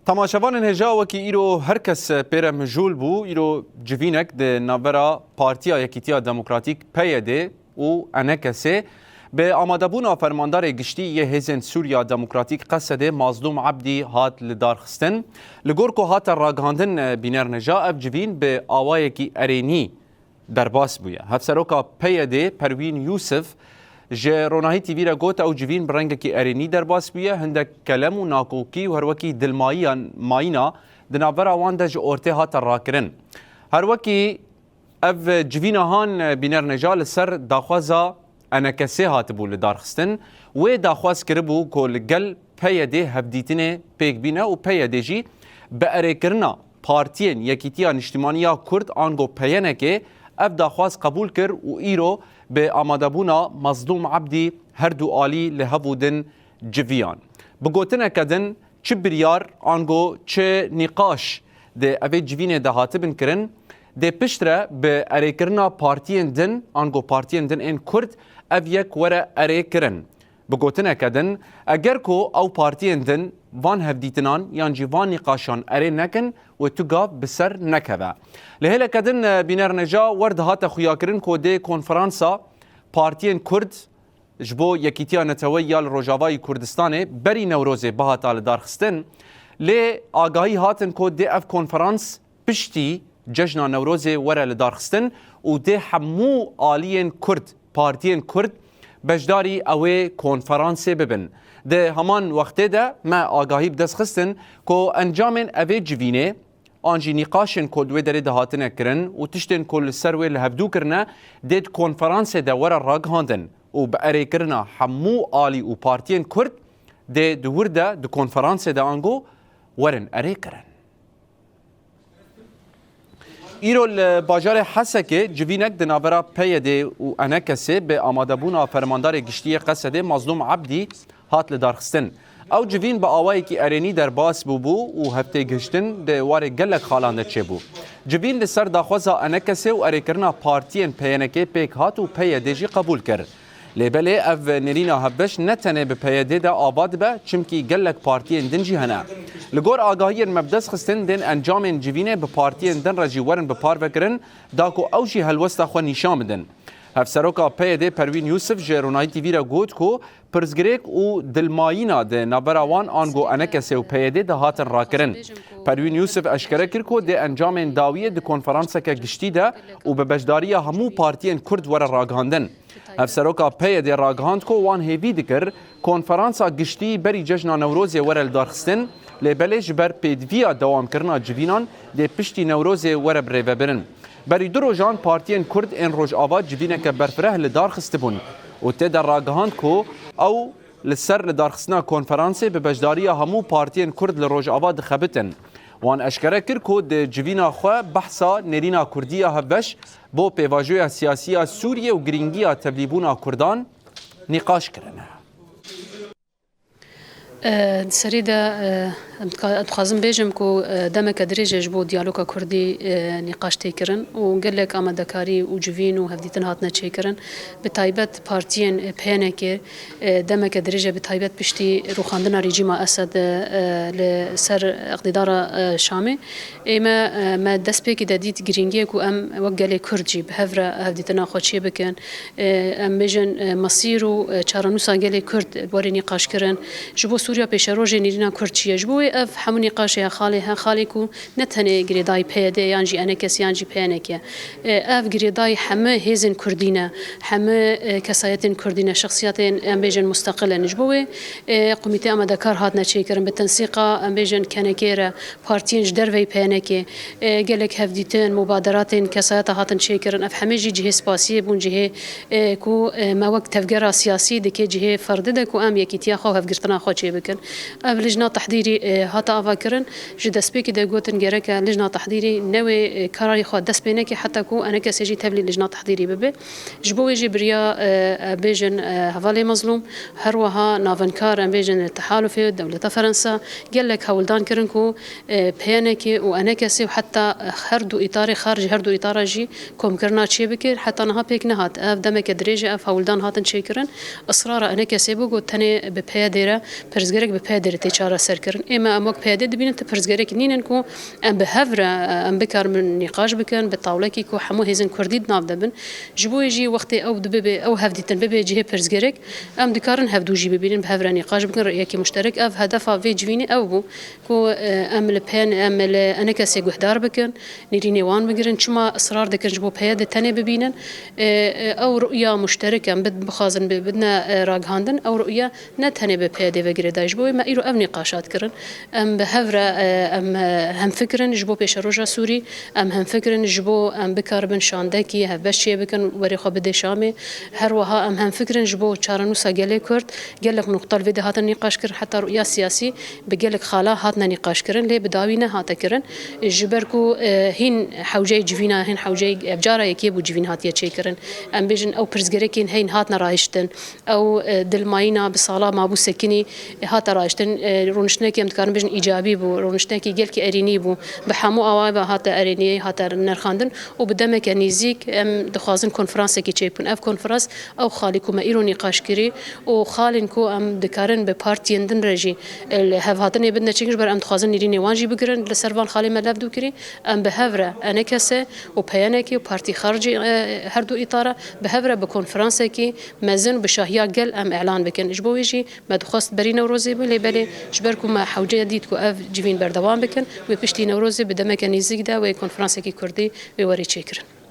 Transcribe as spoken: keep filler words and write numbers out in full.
Temaşevanên hêja, wekî îro her kes pê re mijûl bû, îro civînek di navbera Partiya Yekîtiya Demokratîk, P Y D, û E N K S'ê bi amadebûna fermandarê giştî yê Hêzên Sûriya Demokratîk, Qesedê, Mazlûm Ebdî hat lidarxistin. Li gor ku hate ragihandin, e, bîner neja, ev civîn bi awayekî erênî derbas bûye. Hevseroka P Y D Perwîn Yûsif ji Ronahî T V re got, ew civîn bi rengekî erênî derbas bûye, hindek kelem û nakokî û her wekî dilmayiyan, mayîna di navbera wan de ji ortê hate rakirin. Her wekî ev civîna han, e, bîner neja li ser daxwaza E N K S'ê hatibû lidarxistin. Wê daxwaz kiribû ku li gel P Y D hevdîtinê pêk bîne û P Y D jî bi erêkirina partiyên Yekîtiya Niştimanî ya Kurd ango P Y N K'ê ev daxwaz qebûl kir û îro bi amadebûna Mazlûm Ebdî her du alî li hev û din civiyan. Bi gotineke din, çi biryar ango çi nîqaş di evê civînê de hatibin kirin, dê piştre bi erêkirina partiyên din ango partiyên din ên Kurd ev yek were erê kirin. Bi gotineke din, eger ku ew partiyên din van hevdîtinan yan jî van nîqaşan erê nekin, wê tu gav bi ser nekeve. Li hêleke din, e, bîner neja wer dihate xuyakirin ku dê konferansa partiyên Kurd ji bo Yekîtiya Neteweyî ya li Rojavayî Kurdistanê berî Newrozê bihata lidarxistin. Lê agahî hatin ku dê ev konferans piştî cejna Newrozê were lidarxistin û dê hemû aliyên Kurd, partiyên Kurd beşdarî ewê konferansê bibin. Di heman wextê de me agahî bi dest xistin ku encamên evê civînê an jî nîqaşên ku li wê derê de hatine kirin û tiştên ku li ser wê li hevdû kirine, dê di konferansê de were ragihandin û bi erêkirina hemû alî û partiyên Kurd dê di wir de, di konferansê de ango werin erê kirin. Îro li bajarê Hesekê civînek di navbera P Y D û E N K S'ê bi amadebûna fermandarê giştî yê Qesedê Mazlûm Ebdî hat lidarxistin. Ew civîn bi awayekî erênî derbas bûbû û hevtêgihiştin di warê gelek xalan de çêbû. Civîn li ser daxwaza E N K S'ê û erêkirina partiyên P Y N K'ê pêk hat û P Y D jî qebûl kir. Lê belê ev nêrîna hevbeş ne tenê bi P Y D de ava dibe, çimkî gelek partiyên din jî hene. Li gor agahiyên me bi dest xistin, dên encamên civînê bi partiyên din re jî werin biparvekirin, da ku ew jî helwesta xwe nîşan bidin. Hevseroka P Y D Perwîn Yûsif ji Ronahî T V re got ku pirsgirêk û dilmayîna di navbera wan ango E N K S'ê û P Y D de hatin rakirin. Perwîn Yûsif eşkere kir ku dê encamên dawiyê di konferanseke giştî de û bi beşdariya hemû partiyên Kurd were ragihandin. Hevseroka P Y D ragihand ku wan hêvî dikir konferansa giştî berî cejna Newrozê were lidarxistin, lê belê ji ber pêdiviya dewamkirina civînan dê piştî Newrozê were birêvebirin. Berî du rojan partiyên Kurd ên Rojava civîneke berfireh li dar xistibûn û tê de ragihand ku ew li ser lidarxistina konferansê bi beşdariya hemû partiyên Kurd li Rojava dixebitin. Wan eşkere kir ku di civîna xwe behsa nêrîna Kurdî ya hevbeş bo pêvajoya siyasî ya Sûriyê û girîngiya tevlîbûna Kurdan nîqaş kirine. Di serî de em dixwazim bêjim ku demeke dirêj e ji bo diyaloga Kurdî nîqaş tê kirin û gelek amadekarî û civîn û hevdîtin hatine çêkirin. Bi taybet partiyên P Y N K'ê demeke dirêj e, bi taybet piştî rûxandina rejîma Esed li ser îqtîdara Şamê. Ê me, me destpêkî de dît girîngiyê ku em wek gelê Kurd jî bi hev re hevdîtina xwe çêbikin. Em bêjin mesîr û çarenûsa gelê Kurd bi warê nîqaşkirin. Ji bo Sûriya pêşerojê nêrîna Kurd çi ye? Ji bo wê ev hemû nîqaşê he xalê he xalê ku ne tenê girêdayî P Y D yan jî E N K S yan jî P Y N K ye. Ev girêdayî heme hêzên Kurdî ne, heme kesayetên Kurdî ne, şexsiyetên em bêjin musteqil in. Ji bo wê komîtê amadekar hatine çêkirin bi tensîqa em bêjin K N K re. Partiyên ji derveyî P Y N K'ê, e, gelek hevdîtin, mubaderatên kesayeta hatin çêkirin. Ev hemê jî cihê spasiyê bûn, cihê, e, ku, e, me wek tevgera siyasî dike cihê ferdî de ku em yekîtiya xwe û hevgirtina xwe çêbikin. Ev lijna tehdîrî, e, hate avakirin. Ji destpêkê de gotin gereke lijna tehdîrî newê, e, kararê xwe dest pê neke heta ku E N K S jî tevlî lijna tehdîrî bibe. Ji bo wê jî biriya, e, e, bêjin, e, hevalê mezlûm, her wiha navinkar em bêjin Tehalufê, dewleta Ferensa, gelek hewldan kirin ku, e, P Y N K û E N K S û heta, e, her du îtarê xar ji her du îtara jî komkirina çêbike, heta niha pêk nehat. Ev demeke dirêj e, ev hewldan hatin çêkirin. Israra E N K S bû ku tenê bi P Y D re Gerek bi P Y D re tê çareserkirin. Ême em wek P Y D dibînin ti pirsgerekî nînin ku em bi hev re, em bikarin nîqaş bikin, bi tawlekî ku hemû hêzên kurdî di nav de bin. Ji bo wê jî wextê ew dibibe, ew hevdîtin bibe cihê pirsgerek, em dikarin hevdû jî bibînin, bi hev re nîqaş bikin, rêyekî muşterek. Ev hedefa vê civînê ew bû ku, e, em li P Y D, em li E N K S'ê guhdar bikin, nêrînê wan bigirin. Çima israr dikin ji bo P Y D tenê bibînin? E, e, ew ruya muşterek em bid-, bixwazin bi-, bidine, e, ragihandin, ew ruya ne tenê bi P Y D ve girêdayî. Ji bo wê me îro ev nîqaşat kirin. Em bi hev re, e, em, e, hemfikir in ji bo pêşeroja Sûrî, em hemfikir in ji bo em bikaribin şandekî hevbeş çêbikin, werê xwe bidê Şamê. Her wiha em hemfikir in ji bo çarenûsa gelê Kurd. Gelek nuqta li vê de hatin nîqaş kirin, heta ruya siyasî bi gelek xala hatine nîqaş kirin, lê bi dawî nehate kirin. Ji ber ku, e, hîn hewceyê civîna, hîn hewceyê, ev cara yekê bû civîn hatiye çêkirin. Em bêjin ew pirsgerekên heyîn hatine rahiştin. Ew, e, dilmayîna bi sala mabû sekinî, e, hate rahiştin. E, rûniştinekî em dikarin bêjin îcabî bû, rûniştinekî gelkî erênî bû. Bi hemû awayê ve hate erêniyê, hate nirxandin û bi demeke nêzîk em dixwazin konferansekî çêbikin. Ev konferans, ew xalî ku me îro nîqaş kirî û xalên ku em dikarin bi partiyên din re jî, e, li hevhatinê bidine çêkirin, ji ber em dixwazin nêrînê wan jî bigirin. Li ser van xalê me lev dû kirî. Em bi hev re E N K S û P Y N K û partî xaricî, e, her du îtara bi hev re bi konferansekî mezin bi şahiya gel em îlan bikin. Ji bo wê jî me dixwest berî Newrozê bû, lê belê ji ber ku me hewce dît ku ev civîn berdewam bikin, wê piştî Newrozê bi demeke nêzîk de wê konferansekî kurdî wê werê çêkirin.